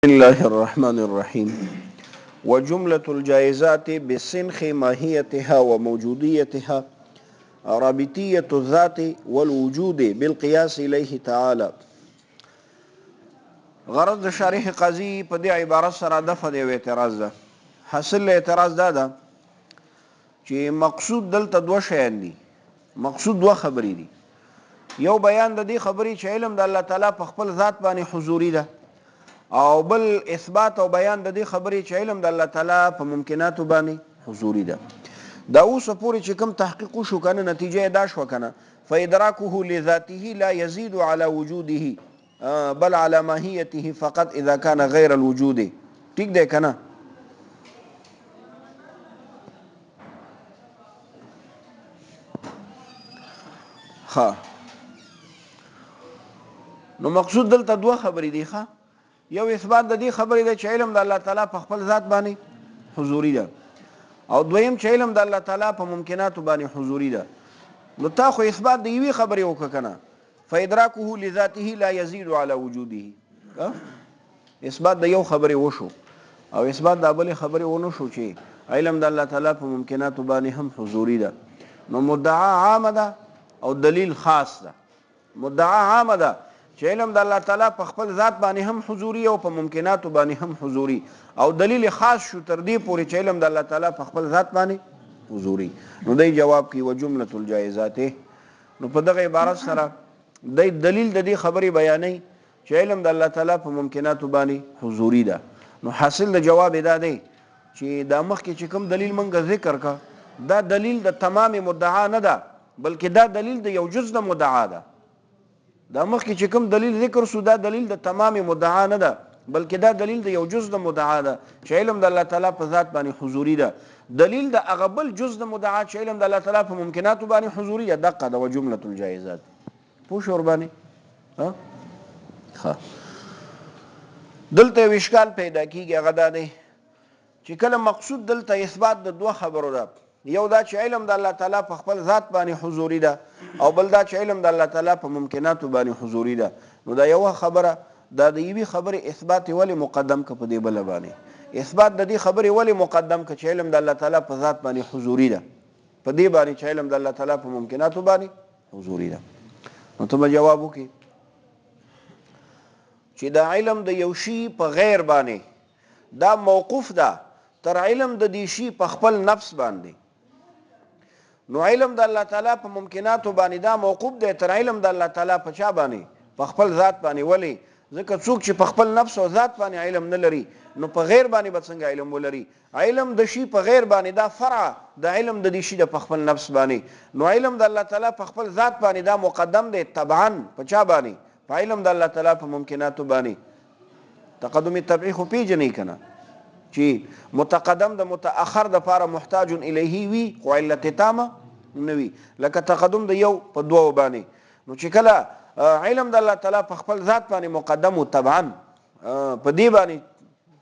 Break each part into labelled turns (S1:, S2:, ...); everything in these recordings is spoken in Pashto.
S1: الله الرحمن الرحيم وجملة الجائزات بسنخ ماهيتها وموجوديتها رابطية الذات والوجود بالقياس إليه تعالى. غرض د شارح قاضي په دې عبارت سره دفع دی او اعتراض ده. حاصل له اعتراض دا ده چې مقصود دلته دوه شیان دي، مقصود دوه خبرې دي. یو بیان د دې خبرې چې علم د الله تعالی په خپل ذات باندې حضوري ده، او بل اثبات او بیان د دې خبرې چې علم د الله تعالی په ممکناتو باندې حضوري ده. دا اوس پورې چې کوم تحقیق وشو کنه، نتیجه یې دا شوه کنه، فادراکه لذاته لا يزيد على وجوده بل على ماهيته فقط اذا كان غير الوجود. ټیک دی کنه؟ ښه، نو مقصود دلته دوه خبرې دي. ښه، یو اثبات د دې خبرې دی چې علم د الله تعالی په خپل ذات باندې حضوري ده، او دویم چې علم د الله تعالی په ممکناتو باندې حضوري ده. نو تا خو اثبات د یوې خبرې وکړه کنه، فادراکه لذاته لا یزيد على وجوده. اثبات د یو خبرې وشو او اثبات د بلې خبرې ونه شو چې علم د الله تعالی په ممکناتو باندې هم حضوري ده. نو مدعا عامه ده او دلیل خاص ده. مدعا عامه ده چې علم د الله تعالی په خپل ذات باندې هم حضوري او په ممکناتو باندې هم حضوري، او دلیل خاص شو تر دې پورې چې علم د الله تعالی په خپل ذات باندې حضوري. نو دی جواب کوي وجملة الجائزات. نو په دغه عبارت سره دی دلیل د دې خبرې بیانوي چې علم د الله تعالی په ممکناتو باندې حضوري ده. نو حاصل د جواب دا دی چې دا مخکې چې کوم دلیل مونږ ذکر کا، دا دلیل د تمام مدعا نه ده، بلکې دا دلیل د یو جز د مدعا ده. دا مخکې چې کوم دلیل ذکر سو، دا دلیل د تمام مدعا نه ده، بلکې دا دلیل د یو جز د مدعا ده چې علم د الله تعالی په ذات باندې حضوري ده. دلیل د هغه بل جز د مدعا چې علم د الله تعالی په ممکناتو باندې حضوري ده، دقه ده وجملة الجائزات. پوه شو ورباندې؟ ها ښه. دلته یو اشکال پیدا کیږي، هغه دا دی چې کله مقصود دلته اثبات د دوه خبرو ده، یو دا چې علم د الله تعالی په خپل ذات باندې حضوري ده، او بل دا چې علم د الله تعالی په ممکناتو باندې حضوري ده. نو دا یوه خبره، دا د یوې خبرې اثبات یې ولې مقدم که په دې بله باندې؟ اثبات د دې خبرې ولې مقدم که چې علم د الله تعالی په ذات باندې حضوري ده، په دې باندې چې علم د الله تعالی په ممکناتو باندې حضوري ده؟ نو ته به جواب وکړې چې دا علم د یو شي په غیر باندې دا موقوف ده تر علم د دې شي په خپل نفس باندې. نو علم د الله تعالی په ممکناتو باندې دا موقوف دی تر علم د الله تعالی په چا باندې؟ په خپل ذات باندې. ولې؟ ځکه څوک چې په خپل نفس او ذات باندې علم نه لري، نو په غیر باندې به څنګه علم ولري؟ علم د شي په غیر باندې دا فرع د علم د دې شي د په خپل نفس باندې. نو علم د الله تعالی په خپل ذات باندې دا مقدم دی طبعا په چا باندې؟ په علم د الله تعالی په ممکناتو باندې. تقدم طبعي خو پیژنې کنه چې متقدم د متأخر د پاره محتاج الیه وي، خو علت تامه نه وي، لکه تقدم د یو په دوو باندې. نو چې کله علم د الله تعالی په خپل ذات باندې مقدم و طبعا په دې باندې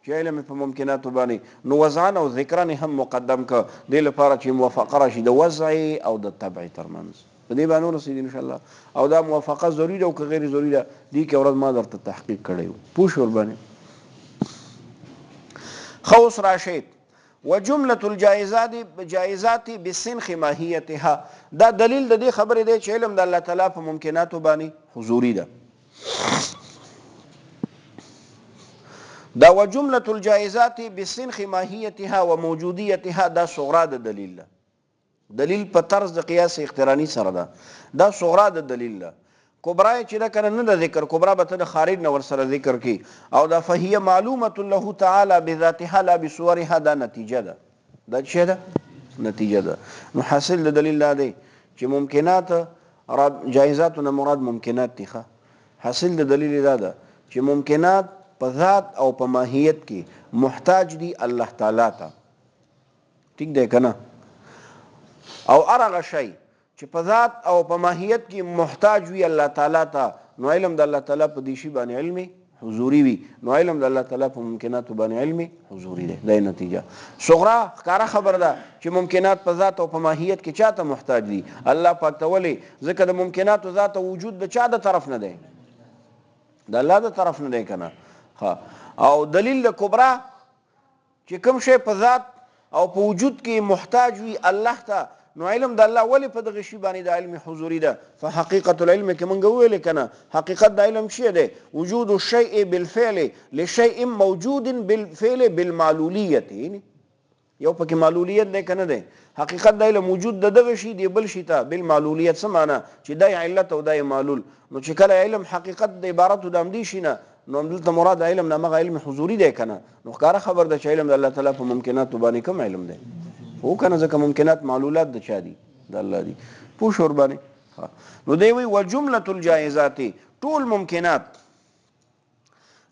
S1: چې علم په ممکناتو باندې، نو وضعا او ذکرا هم مقدم که دې لپاره چې موافقه راشي د وضع او د طبع ترمنځ. په دې باندې ورسېد ان شاء الله. او دا موافقه ضروري ده او که غیر ضروري ده، دې کې ورځ ما درته تحقیق کړی و، پوه شو ورباندې؟ ښه، اوس راشئ وجملة الجائزات جائزات بسنخ ماهیتها. دا دلیل د دې خبرې دی چې علم د الله تعالی په ممکناتو باندې حضوري ده. دا وجملة الجائزات بسنخ ماهیتها وموجودیتها دا صغرا د دلیل ده. دلیل په طرز د قیاس اقترانی سره ده، دا صغرا د دلیل ده. کبرا یې چې ده کنه نه ده ذکر، کبرا به ته د خارج نه ورسره ذکر کی. او دا فهي معلومة له تعالی بذاتها لا بصورها دا نتیجه ده. دا څه ده؟ نتیجه ده. نو حاصل د دلیل دا دی چې ممکنات جایزاتو نه مراد ممکنات دي. ښه، حاصل د دلیل دا ده چې ممکنات په ذات او په ماهیت کې محتاج دي الله تعالی ته. ټیک دی کنه؟ او هر هغه شی چې په ذات او په ماهیت کې محتاج وي الله تعالی ته، نو علم د الله تعالی په دې شي باندې علم حضوري وي، نو علم د الله تعالی په ممکناتو باندې علم حضوري دی. دا نتیجه صغرا ښکاره خبره ده چې ممکنات په ذات او په ماهیت کې چاته محتاج دي؟ الله پاک ته. ولې؟ ځکه د ممکناتو ذات او وجود د چا د طرف نه دی؟ د الله د طرف نه دی کنه. ښه، او دلیل د کبرا چې کوم شی په ذات او په وجود کې محتاج وي الله ته، نو علم د الله ولې په دغه شي باندې د علم حضوري ده؟ فحقیقت العلم کې مونږ وویلې که نه، حقیقت د علم شی دی وجود الشیء بالفعل لشیء موجود بالفعل بالمعلولیت، یعنی یو پکې معلولیت دی که نه دی؟ حقیقت د علم وجود د دغه شي دی بل شي ته بالمعلولیت، څه معنا؟ چې دا علت او دا معلول. نو چې کله علم حقیقت د عبارت د همدې شي نه، نو همدلته مراد علم نه همغه علم حضوري دی که نه؟ نو ښکاره خبر ده چې علم د الله تعالی په ممکناتو باندې کوم علم دی؟ هو که نه؟ ځکه ممکنات معلولات د چا دي؟ د الله دي. پوه شو ورباندې؟ نو دی وایي وجملة الجائزات، ټول ممکنات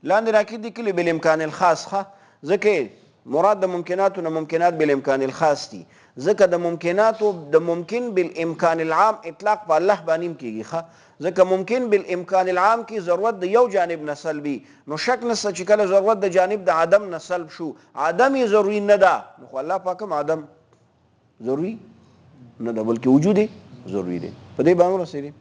S1: لاندې راکې لیکلي بالامکان الخاص. ښه، ځکه مراد د ممکناتو نه ممکنات بالامکان الخاص دي، ځکه د ممکناتو د ممکن بالامکان العام اطلاق په الله باندې هم کېږي. ښه، ځکه ممکن بالامکان العام کې ضرورت د یو جانب نه سلبي، نو شک نشته چې کله ضرورت د جانب د عدم نه سلب شو، عدم یې ضروري نه ده، نو خو الله پاک هم عدم ضروري نه ده، بلکې وجود یې ضروري دی. په دې باندې ورسېدې؟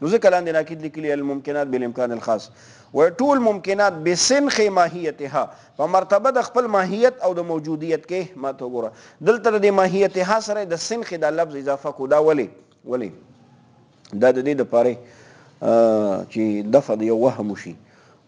S1: نو ځکه لاندې ناکید لیکلي الممکنات بالامکان الخاص، وایي ټول ممکنات بسنخ ماهیتها، په مرتبه د خپل ماهیت او د موجودیت کې. ما ته وګوره دلته د دې ماهیتها سره د سنخ دا لفظ اضافه کو، دا ولې؟ ولې دا د دې دپاره چې دفع د یو وهم وشي.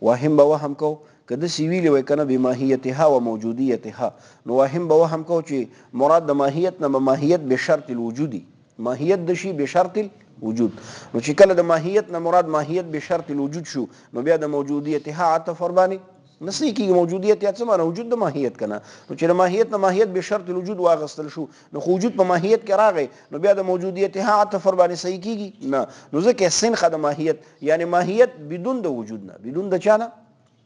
S1: واهم به وهم کو که داسې ویلي وای که نه بماهیتها و موجودیتها، نو واهم به وهم کو چې مراد د ماهیت نه به ماهیت بشرط الوجودي، ماهیت د شي بشرط الوجود. نو چې کله د ماهیت نه مراد ماهیت بشرط الوجود شو، نو بیا د موجودیتها عطف ورباندې نه صحیح کېږي. موجودیت یا څه معنا؟ وجود د ماهیت که نه. نو چې د ماهیت نه ماهیت بشرط الوجود واغستل شو، نو خو وجود په ماهیت کې راغی، نو بیا د موجودیتها عطف ورباندې صحیح کېږي نه. نو ځکه سنخه د ماهیت، یعنی ماهیت بدون د وجود نه، بدون د چا نه،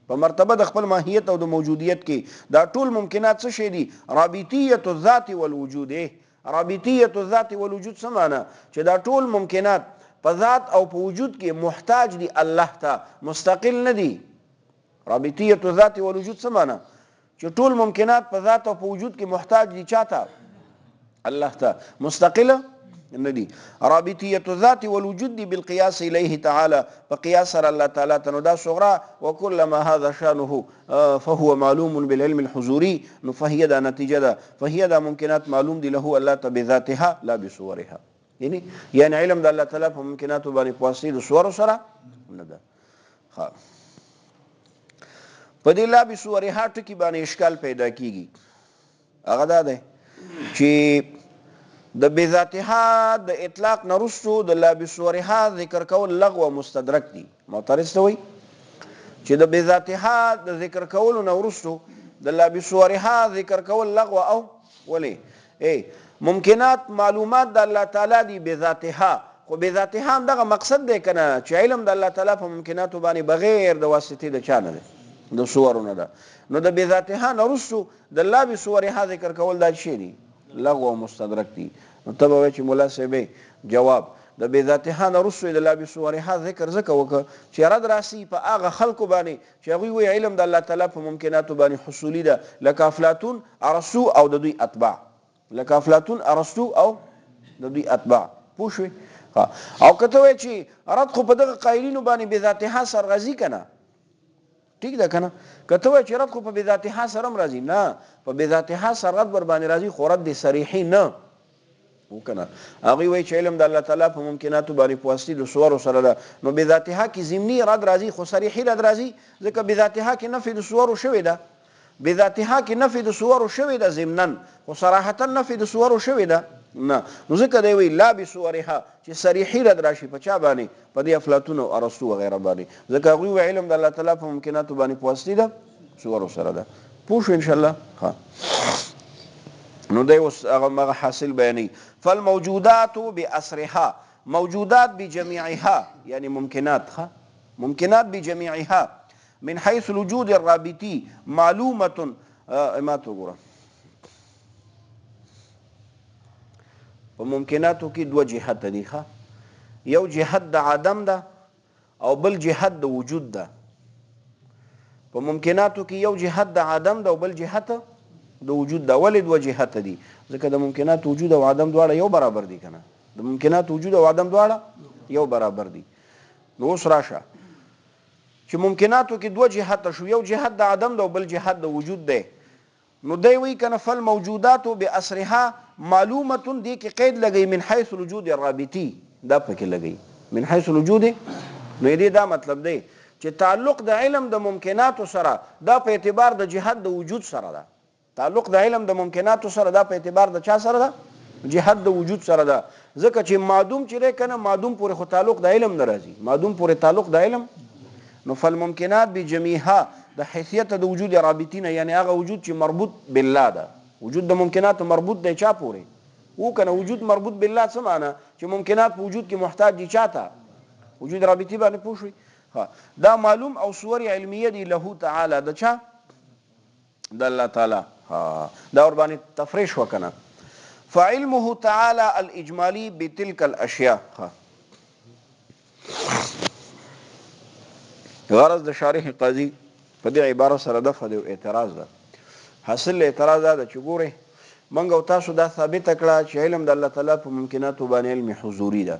S1: په مرتبه د خپل ماهیت او د موجودیت کې دا ټول ممکنات څه شی دي؟ رابطیت الذات والوجود. رابطیت الذات والوجود څه معنا؟ چې دا ټول ممکنات په ذات او په وجود کې محتاج دي الله ته، مستقل نه دي. رابطیت الذات والوجود څه معنا؟ چې ټول ممکنات په ذات او په وجود کې محتاج دي چاته؟ الله ته، مستقله نه دي. رابطیت الذات والوجود دي بالقياس الیه تعالی، په قیاس سره الله تعالی ته. نو دا صغرا وکلما هذا شانه فهو معلوم بالعلم الحضوري، نو فهي دا نتیجه ده، فهي دا ممکنات معلوم دي له الله ته بذاتها لا بصورها، یعنی علم د الله تعالی په ممکناتو باندې په واسطې د صورو سره نه ده. په دې لا بصورها ټکي باندې اشکال پیدا کیږي، هغه دا دی چې د بذاتها د اطلاق نه وروسته د لا بصورها ذکر کول لغو او مستدرک دي. معترض ته وایي چې د بذاتها د ذکر کولو نه وروسته د لا بصورها ذکر کول لغو او ولې؟ ممکنات معلومات د الله تعالی دي بذاتها، خو بذاتها هم دغه مقصد دی که نه چې علم د الله تعالی په ممکناتو باندې بغیر د واسطې د چا نه دی، د صورو نه ده. نو د بذاتها نه وروسته د لا بصورها ذکر کول دا شی دي لغو او مستدرک دي. نو ته به وایې چې ملا صاحب جواب د بذاتها نه وروسته د لا بصورها ذکر ځکه وکړه چې رد راسي په هغه خلکو باندې چې هغوی وایي علم د الله تعالی په ممکناتو باندې حصولي ده، لکه افلاطون، ارسطو او د دوی اتباع، لکه افلاطون، ارسطو او د دوی اتباع. پوه شوې؟ او که ته وایې چې رد خو په دغه قایلینو باندې بذاتها سره راځي که نه، ټیک ده که نه؟ که ته وایې چې رد خو په بذاتها سره هم راځي، نه، په بذاتها سره رد ورباندې راځي خو رد صریحي نه وکنه. هغوی وایي چې علم د الله تعالی په ممکناتو باندې په واسطې د صورو سره ده، نو بذاتها کې ضمني رد راځي خو صریحي رد راځي، ځکه بذاتها کې نفي د صورو شوې ده، بذاتها کې نفي د صورو شوې ده ضمنا، خو صراحتا نفي د صورو شوې ده نه. نو ځکه دی وایي لا بصورها چې صریحي رد راشي په چا باندې؟ په دې افلاطون او ارسطو وغیره باندې، ځکه هغوی وایي علم د الله تعالی په ممکناتو باندې په واسطې ده صورو سره ده. پوه شو انشاءالله؟ ښه، نو دی اوس هغه حاصل بیانوي. فالموجودات بأسرها، موجودات بجميعها یعنی ممکنات، ښه ممکنات بجميعها من حيث الوجود الرابطي معلومة. ما ته وګوره په ممکناتو کې دوه جهت دي، ښه یو جهت د عدم ده او بل جهت د وجود ده. په ممکناتو کې یو جهت د عدم ده او بل جهت د وجود ده. ولې دوه جهت دي؟ ځکه د ممکنات وجود او عدم دواړه یو برابر دي که نه؟ د ممکنات وجود او عدم دواړه یو برابر دي. نو اوس راشه چې ممکناتو کې دوه جهته شو، یو جهت د عدم ده او بل جهت د وجود دی. نو دی وایي کنه فالموجودات بأسرها معلومة دې کې قید لګوي من حیث الوجود الرابطي، دا پکې لګوي من حیث الوجود، نو دې دا مطلب دی چې تعلق د علم د ممکناتو سره دا په اعتبار د جهت د وجود سره ده. تعلق د علم د ممکناتو سره دا په اعتبار د چا سره ده؟ جهت د وجود سره ده، ځکه چې معدوم چې دی کنه معدوم پورې خو تعلق د علم نه راځي، معدوم پورې تعلق د علم، نو فالممکنات بجميعها د حیثیت د وجود رابطي نه، یعنی هغه وجود چې مربوط بالله ده، وجود د ممکناتو مربوط دی چا پورې وو کنه، وجود مربوط بالله څه معنی؟ چې ممکنات په وجود کې محتاج دي چاته؟ وجود رابطي باندې پوه شوي؟ دا معلوم او صور علمیه دي له تعالی د چا؟ د الله تعالی. ها دا ور باندې تفریح شو کنه. فعلمه تعالی الاجمالی بتلك الاشیاء. ها غرض د شارح قاضي په دې عبارت سره دفع دی اعتراض ده. حاصل اعتراض دا ده چې ګوره منګ او تاسو دا ثابت کړه چې علم د الله تعالی په ممکناتو باندې علم حضوري ده،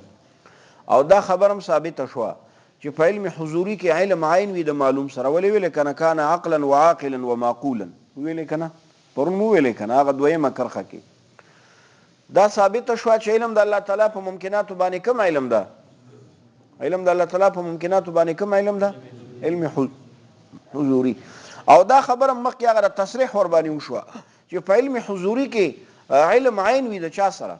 S1: او دا خبر هم ثابته شوه چې په علم حضوري کې علم عین وي د معلوم سره. ولې ویلې کنه کان عقلا وعاقلا ومعقولا، ویلې کنه پرون مو ویلې کنه هغه دویمه کرښه کې دا ثابته شوه چې علم د الله تعالی په ممکناتو باندې کوم علم ده؟ علم د الله تعالی په ممکناتو باندې کوم علم ده؟ علم حضوري. او دا خبره مخکې هغه تصریح ور باندې وشوه چې په علم حضوري کې علم عین وي د چا سره؟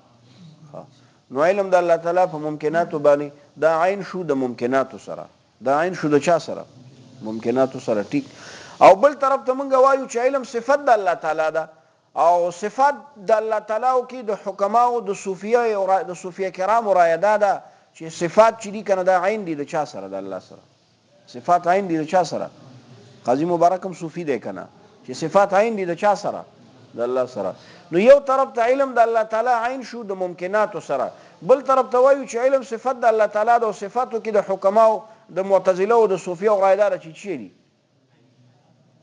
S1: نو علم د الله تعالی په ممکناتو باندې دا عین شو د ممکناتو سره، دا عین شو د چا سره؟ ممکناتو سره. ټیک. او بل طرف ته مونږ وایو چې علم صفت د الله تعالی ده، او صفات د الله تعالی کې د حکماو د صوفیه او د صوفیه کرامو رایه دا ده چې صفات چې دي کنه دا عین دي د چا سره؟ د الله سره. صفات عین دي د چا سره؟ قاضي مبارک هم صوفي دی کنه، چې صفات عین دي د چا سره؟ د الله سره. نو یو طرف ته علم د الله تعالی عین شو د ممکناتو سره، بل طرف ته وایو چې علم صفت د الله تعالی ده، او صفاتو کې د حکماو د معتزله او د صوفیه او رایه دا ده چې چی دي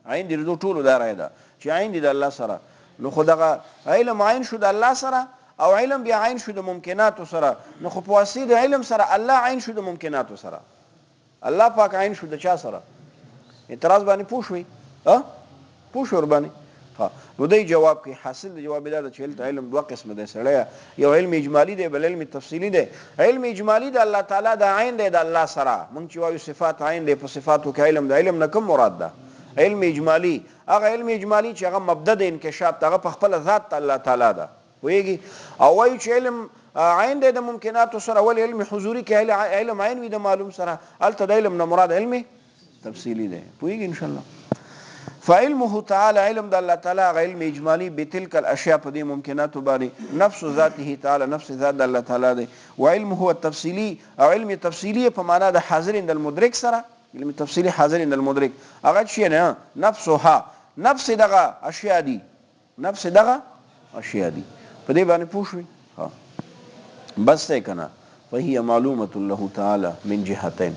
S1: عین دي، د ټولو دا رایه ده چې عین دي د الله سره. نو خو دغه علم عین شو د الله سره، او علم بیا عین شو د ممکناتو سره، نو خو په واسطې د علم سره الله عین شو د ممکناتو سره، الله پاک عین شو د چا سره؟ اعتراض باندې پوه شوي؟ پوه شو ورباندې؟ ها نو دی جواب کوي. حاصل د جواب دا ده چې هلته علم دوه قسمه دی سړیه، یو علم اجمالي دی بل علم تفصیلي دی. علم اجمالي د الله تعالی د عین دی د الله سره، مونږ چې وایو صفات عین دی، په صفاتو کې علم د علم نه کوم مراد ده؟ علم اجمالي، هغه علم اجمالي چې هغه مبدا د انکشاف ته، هغه په خپله ذات ته الله تعالی ده، پوهېږي؟ او وایو چې علم عین دی د ممکناتو سره، ولې علم حضوري کې علم عین وي د معلوم سره، هلته د علم نه مراد علم تفصیلي دی، پوهېږي ان شاء الله. فعلمه تعالی علم د الله تعالی هغه علم اجمالي بتلک الاشیاء په دې ممکناتو باندې نفس ذاته تعالی نفس ذات د الله تعالی دی، وعلمه التفصیلي او علم تفصیلي په معنا د حاضر عند المدرک سره، علم تفصیلي حاضر عند المدرک هغه چې نه نفسها نفس دغه اشیاء دي، نفس دغه اشیاء دي، په دې باندې پوه شوې؟ ها بس دی کنه. فهي معلومة له تعالی من جهتين.